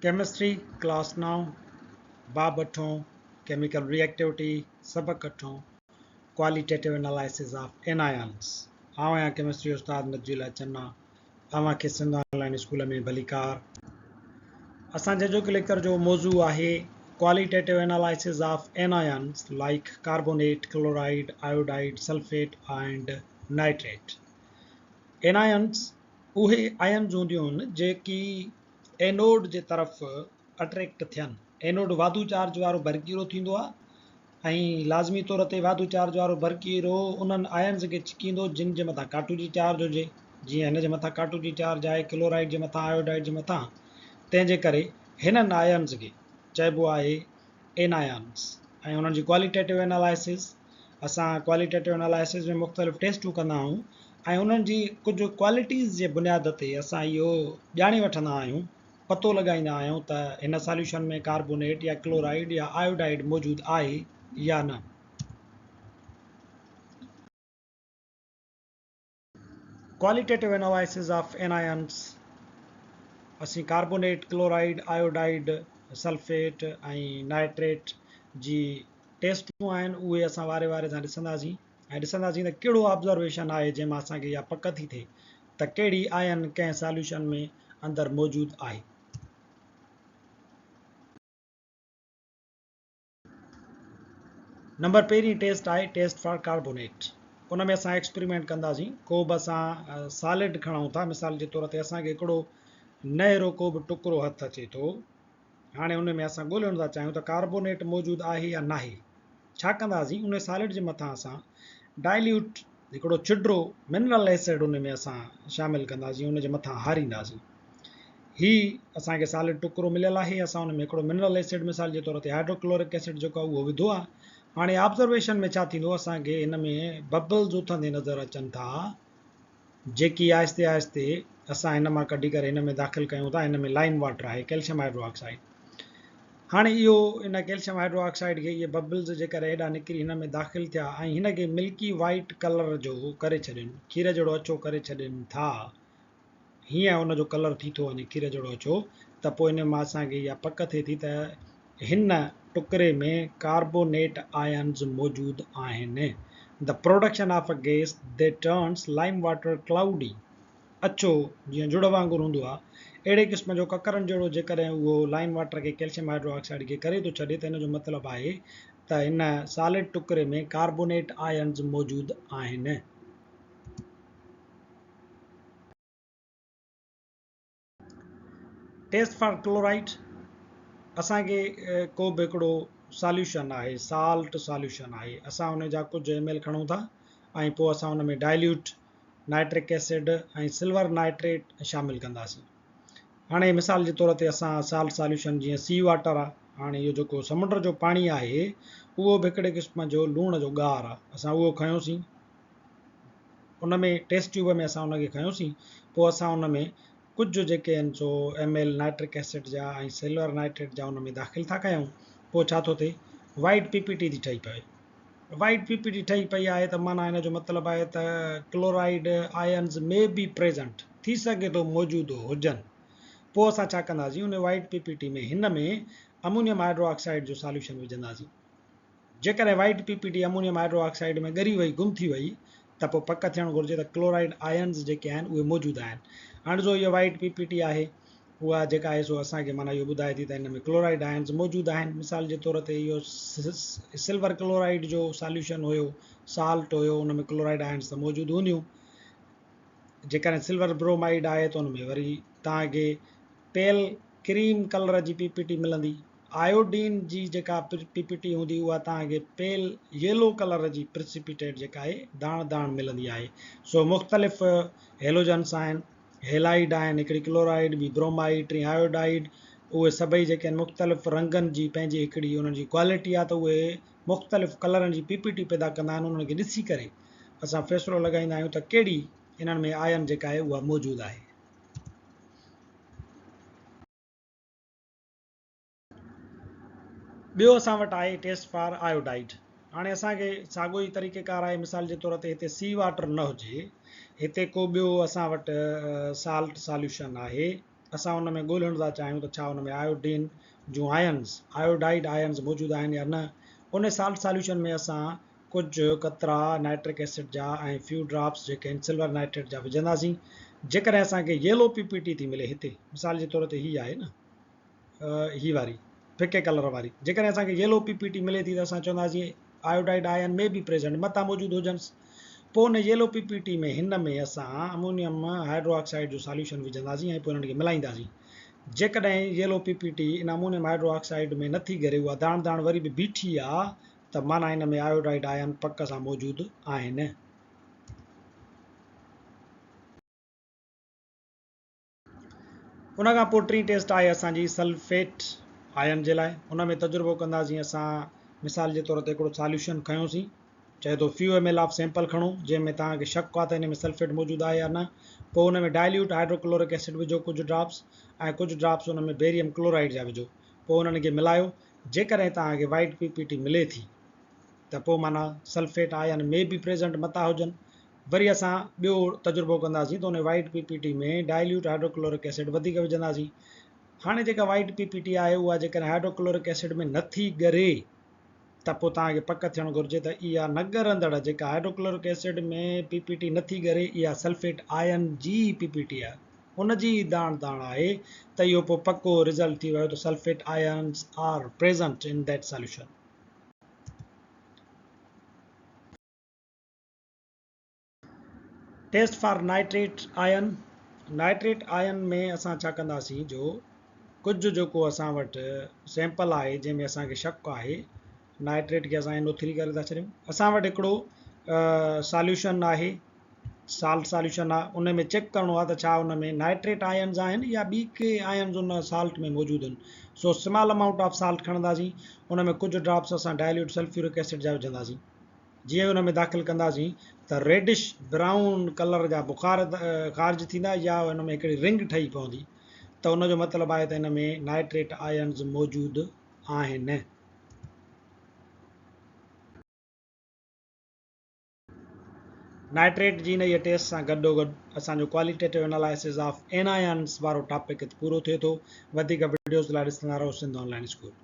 Chemistry class نائون، باب اٺون، chemical ري activity, سبق اٺون، ڪواليٽيٽو اينالائسز آف اينايانس. آئون آهيان ڪيمسٽري استاد نجي الله چنا، اوهان کي سنڌ آن لائين اسڪول ۾ ڀليڪار. اسان جي اڄوڪي ليڪچر جو موضوع آهي qualitative analysis of anions like carbonate, chloride, iodide, sulphate and nitrate. Anions اهي آئنز هونديون آهن جيڪي اينوڊ جي طرف اٽريڪٽ ٿين. اينوڊ واڌو چارج وارو برقيرو ٿيندو آهي ۽ لازمي طور تي واڌو چارج وارو برقيرو انهن آئنز کي ڇڪيندو جن جي مٿان ڪاٽوجي چارج هجي، جيئن هن جي مٿان ڪاٽوجي چارج آهي، ڪلورائيڊ جي مٿان، آيوڊائيڊ جي مٿان، تنهن جي ڪري هنن آئنز کي چئبو آهي اينايانز ۽ انهن جي ڪواليٽيٽو اينالائسز. اسان ڪواليٽيٽو اينالائسز ۾ مختلف ٽيسٽون ڪندا آهيون ۽ انهن جي ڪجهه ڪوالٽيز جي بنياد تي اسان اهو ڄاڻي وٺندا آهيون، پتو لڳائيندا آهيون ته هن ساليوشن ۾ ڪاربونيٽ يا ڪلورائيڊ يا آيوڊائيڊ موجود آهي يا نه. ڪواليٽيٽو اينالائسز آف اينايانس، اسين carbonate, chloride, iodide, sulphate ۽ nitrate جي ٽيسٽون آهن اهي اسان واري واري سان ڏسنداسين ۽ ڏسنداسين ته ڪهڙو آبزرويشن آهي جنهن مان اسان کي اها پڪ ٿي ٿئي ته ڪهڙي آئن ڪنهن ساليوشن ۾ اندر موجود آهي. نمبر پهرين ٽيسٽ آهي ٽيسٽ فار ڪاربونيٽ. ان ۾ اسان ايڪسپريمينٽ ڪنداسين. ڪو به اسان سالڊ کڻون ٿا، مثال جي طور تي اسان کي هڪڙو نهرو ڪو به ٽڪرو هٿ اچي ٿو. هاڻي ان ۾ اسان ڳولڻ ٿا چاهيون ته ڪاربونيٽ موجود آهي يا ناهي. ڇا ڪنداسين ان سالڊ جي مٿان اسان ڊائليوٽ هڪڙو چڊرو منرل ايسڊ ان ۾ اسان شامل ڪنداسين ان جي مٿان هارينداسين. هي اسان کي سالڊ ٽڪرو مليل آهي اسان ان ۾ هڪڙو منرل ايسڊ مثال جي طور تي هائڊروڪلورڪ ايسڊ جيڪو آهي اهو وڌو آهي. هاڻي آبزرويشن ۾ ڇا ٿيندو اسان کي هن ۾ ببلز اٿندي نظر اچن ٿا. جيڪي آهستي آهستي اسان هن مان ڪڍي ڪري هن ۾ داخل ڪيون ٿا، هن ۾ لائيم واٽر آهي، ڪئلشيم هائيڊرو آڪسائيڊ. هاڻي اهو ان ڪئلشيم هائيڊرو آڪسائيڊ کي اهي ببلز جيڪڏهن هيڏانهن نڪري هن ۾ داخل ٿيا ۽ هن کي ملڪي وائيٽ ڪلر جو ڪري ڇڏين، کير جهڙو اڇو ڪري ڇڏين ٿا، هيئن ان جو ڪلر ٿي ٿو وڃي کير جهڙو اڇو، ته پوء ان مان اسان کي اها پڪ ٿئي ٿي ته هن ٽڪري ۾ ڪاربونيٽ آئنز موجود آهن. The production of a gas that turns lime water cloudy، اڇو، جيئن جڙ وانگر هوندو آهي، اهڙي قسم جو ڪڪرن جهڙو جيڪڏهن اهو لائيم واٽر کي ڪئلشيم هائيڊرو آڪسائيڊ کي ڪري ٿو ڇڏي ته ان جو مطلب آهي ته هن سالڊ ٽڪري ۾ ڪاربونيٽ آئنز موجود آهن. ٽيسٽ فار ڪلورائيڊ، اسان کي ڪو به هڪڙو ساليوشن آهي، سالٽ ساليوشن آهي، اسان ان جا ڪجهه ايم ايل کڻون ٿا ۽ پوء اسان ان ۾ dilute nitric acid ۽ silver nitrate شامل ڪنداسين. هاڻي مثال جي طور تي اسان سالٽ ساليوشن جيئن سي واٽر آهي، هاڻي اهو جيڪو سمنڊ جو پاڻي آهي اهو به هڪڙي قسم جو لوڻ جو ڳار آهي، اسان اهو کنيوسين ان ۾ ٽيسٽ ٽيوب ۾ اسان ان کي کنيوسين پوء اسان ان ۾ ڪجهه جيڪي آهن سو ايم ايل نائٽرڪ ايسڊ جا ۽ سلور نائٽريٽ جا ان ۾ داخل ٿا ڪيون پوء ڇا ٿو ٿئي وائيٽ پي پي ٽي ٿي ٺهي پوي وائيٽ پي پي ٽي ٺهي پئي آهي ته معنيٰ ان جو مطلب آهي ته ڪلورائيڊ آئنز مي بي پريزنٽ ٿي سگهي ٿو موجود هجن پوء اسان ڇا ڪنداسين ان وائيٽ پي پي ٽي ۾ هن ۾ امونيم هائيڊرو آڪسائيڊ جو ساليوشن وجهنداسين جيڪڏهن white P P T ammonium hydroxide ۾ ڳري وئي، گم ٿي وئي، ته پوء پڪ ٿيڻ گهرجي ته ڪلورائيڊ آئنز جيڪي آهن اهي موجود آهن. هاڻ ڏسو اها وائيٽ پي پي ٽي آهي اها جيڪا آهي سو اسان کي معنيٰ اهو ٻڌائي ٿي ته هن ۾ ڪلورائيڊ آئنز موجود آهن. مثال جي طور تي اهو سلور ڪلورائيڊ جو ساليوشن هيو، سالٽ هيو، ان ۾ ڪلورائيڊ آئنز ته موجود هونديون. جيڪڏهن سلور برومائيڊ آهي ته ان ۾ وري توهان کي پيل ڪريم ڪلر جي پي پي ٽي ملندي. آيوڊين جي جيڪا پي پي ٽي هوندي اها توهان کي پيل ييلو ڪلر جي پرسيپيٽيٽ جيڪا آهي داڻ داڻ ملندي آهي. سو مختلف هيلوجنس آهن، هيلائيڊ آهن، هڪڙي ڪلورائيڊ، ٻي برومائيڊ، ٽين آيوڊائيڊ، اهي سڀئي جيڪي آهن مختلف رنگن جي پنهنجي هڪڙي انهن جي ڪوالٽي آهي ته اهي مختلف ڪلرن جي پي پي ٽي پيدا ڪندا آهن انهن کي ڏسي ڪري اسان فيصلو لڳائيندا آهيون ته ڪهڙي انهن ۾ آئن جيڪا آهي اها موجود آهي. ٻيو اسان وٽ آهي ٽيسٽ فار آيوڊائيڊ. هاڻي اسان کي ساڳيو ئي طريقي ڪار آهي مثال جي طور تي هتي سي واٽر نه هجي هتي ڪو ٻيو اسان وٽ سالٽ ساليوشن آهي اسان ان ۾ ڳولڻ ٿا چاهيون ته ڇا ان ۾ آيوڊين جون آئنز، آيوڊائيڊ آئنز، موجود آهن يا نه. ان سالٽ ساليوشن ۾ اسان ڪجهه قطرا نائٽرڪ ايسڊ جا ۽ فيو ڊراپس جيڪي آهن سلور نائٽريٽ جا وجهنداسين. جيڪڏهن اسان کي ييلو پي پي ٽي ٿي ملي هتي مثال جي طور تي هي آهي نه هي واري ڦڪي ڪلر واري جيڪڏهن اسان کي ييلو پي پي ٽي ملي ٿي ته اسان چونداسين آيوڊائيڊ آئن ۾ بي پريزنٽ متان موجود هجنس. پوء ان ييلو پي پي ٽي ۾ هن ۾ اسان امونيم هائيڊرو آڪسائيڊ جو ساليوشن وجهنداسين ۽ پوء انهن کي ملائينداسين. جيڪڏهن ييلو پي پي ٽي ان امونيم هائيڊرو آڪسائيڊ ۾ نٿي ڳري اها داڻ داڻ وري به بيٺي آ ته معنيٰ ان ۾ آيوڊائيڊ آئن پڪ سان موجود آهن. ان کان پوء ٽين ٽيسٽ آهي اسان جي سلفيٽ آئن جي لاء. ان ۾ تجربو ڪنداسين اسان مثال جي طور تي هڪڙو ساليوشن کنيوسين چئي ٿو few M L of sample کڻو جنهن ۾ توهان کي شڪ آهي ته ان ۾ سلفيٽ موجود آهي يا نه پوء ان ۾ ڊائليوٽ هائڊروڪلورڪ ايسڊ وجهو ڪجهه ڊراپس ۽ ڪجهه ڊراپس ان ۾ بيريم ڪلورائيڊ جا وجهو پوء انهن کي ملايو جيڪڏهن توهان کي وائيٽ پي پي ٽي ملي ٿي ته پوء معنيٰ سلفيٽ آئن ۾ بي پريزنٽ متان هجن وري اسان ٻيو تجربو ڪنداسين ته ان white P P T ۾ dilute hydrochloric acid وڌيڪ وجهنداسين. هاڻي جيڪا وائيٽ پي پي ٽي آهي اها جيڪڏهن هائڊروڪلورڪ ايسڊ ۾ نه ٿي ڳري ته پوء توهان کي پڪ ٿيڻ گهرجي ته اها نه ڳرندڙ جيڪا هائڊروڪلورڪ ايسڊ ۾ پي پي ٽي نه ٿي ڳري اها سلفيٽ آئن جي ئي پي پي ٽي آهي ان جي ئي داڻ داڻ آهي ته اهو پوء پڪو رزلٽ ٿي ويو ته sulphate ions are present in that solution. Test for nitrate ion, nitrate ion ۾ اسان ڇا ڪنداسين جو ڪجهه جيڪو اسان وٽ سيمپل آهي جنهن ۾ اسان کي شڪ آهي نائٽريٽ کي اسان اين او ٿري ڪري ٿا ڇڏيون اسان وٽ هڪڙو ساليوشن آهي سالٽ ساليوشن آهي ان ۾ چيڪ ڪرڻو آهي ته ڇا ان ۾ نائٽريٽ آئنز آهن يا ٻي ڪي آئنز ان سالٽ ۾ موجود آهن so small amount of salt کڻنداسين ان ۾ ڪجهه ڊراپس اسان ڊائليوٽ سلفيورڪ ايسڊ جا وجهنداسين جيئن ان ۾ داخل ڪنداسين ته ريڊش برائون ڪلر جا بخار خارج ٿيندا يا ان ۾ هڪڙي رنگ ٺهي پوندي ته ان جو مطلب آهي ته ان ۾ نائٽريٽ آئنز موجود آهن. نائٽريٽ جي انهيء ٽيسٽ سان گڏوگڏ اسان جو ڪواليٽيٽو اينالائسز آف ايناينز وارو ٽاپڪ هت پورو ٿئي ٿو. وڌيڪ وڊيوز لاء ڏسندا رهو سنڌ آن لائين اسڪول.